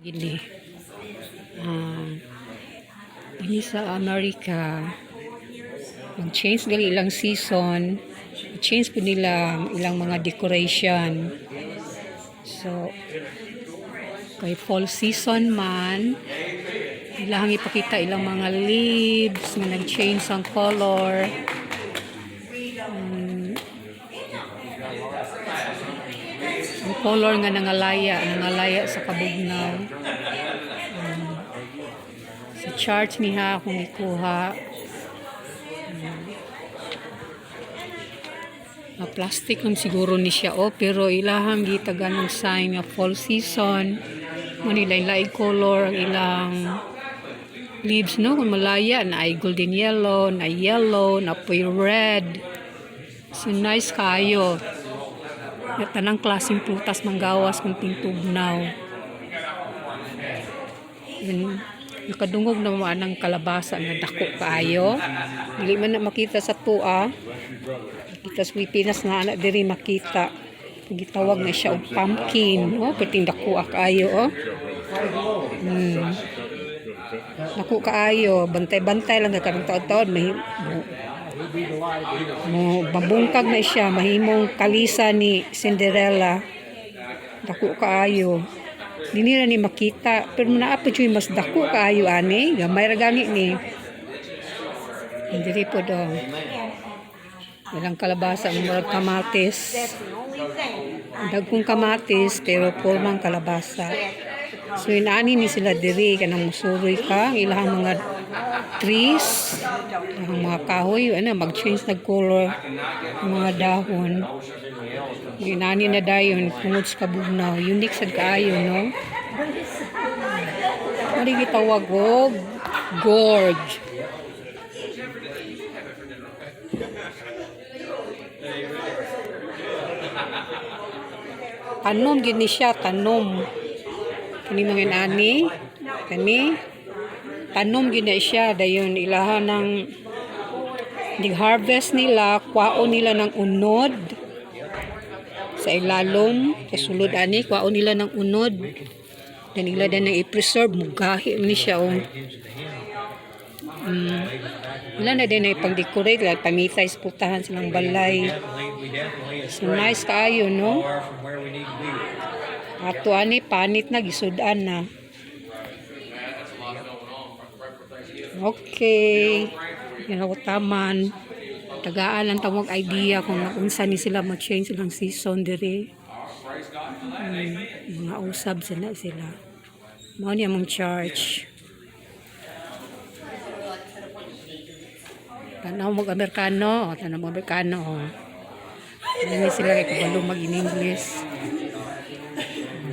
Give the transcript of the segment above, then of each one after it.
Gini. Ah, dinhi sa America, mag-change gali ilang season, change po nila ang ilang mga decoration. So, kay fall season man, ilang ipakita ilang mga leaves nga nag-change ang color. Ang color nga nangalaya, nangalaya sa kabugnaw. Sa church niya akong ikuha. Plastic lang siguro ni siya, oh, pero ilahang gitagan ng sign nga fall season. Mo nila laing color ang ilang leaves, no, kung malaya na ay golden yellow, na yellow, na poy red. So nice kayo. Ya, tanang klaseng prutas manggawas kung tingtugnaw. Yun, nakadungog na mo anang kalabasa nga dako kaayo. Dili man na makita sa tua. Kita sa Pilipinas nga ana diri makita. Gitawag na siya og pumpkin. Oh, perting dako kaayo, oh. Dako kaayo, bantay-bantay lang ka karong taon-taon may mo mabungkag na siya, mahimong kalisa ni Cinderella. Dako kaayo. Dili ra ni makita pero naa pa jud mas dako kaayo ani, gamay ra gani ni. Diri po do. Ilang kalabasa ang murag kamatis. Dagkong kamatis pero pormang kalabasa. So inaani ni sila diri kanang musuroy ka ang ilahang mga trees, ang mga kahoy, ano, mag-change nag color ang mga dahon. Inaani na dayon tungod sa kabugnaw. Unique sad kaayo, no? Mali gitawag og gorge. Tanom gid ni siya, tanom. Kani mga inani, kani tanom gid na siya dayon ilaha ng harvest nila, kwaon nila ng unod sa ilalom, sa sulod ani, kwaon nila ng unod. Then ila din nang i-preserve, mugahi ni siya, oh. Ila na din ay pang-decorate, like pamitay sa putahan silang balay. So nice kaayo, no? Far from where we need to be. Ato ani panit na gisudan na. Okay. Yan ako taman. Tagaan lang tawag idea kung unsa ni sila ma-change silang season diri. Mga usab sila sila. Mao ni among church. Tanaw mag Amerikano, oh, tanaw mag Amerikano. Oh. Hindi sila kay kabalo mag in English.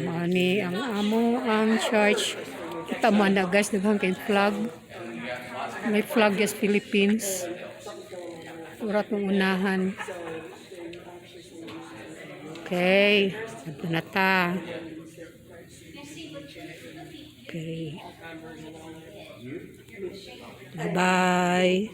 Mao ni ang amo ang church. Kita mo na, guys, daghang kay flag. May flag yes Philippines. Urat mong unahan. Okay, adto na ta. Okay. Bye-bye.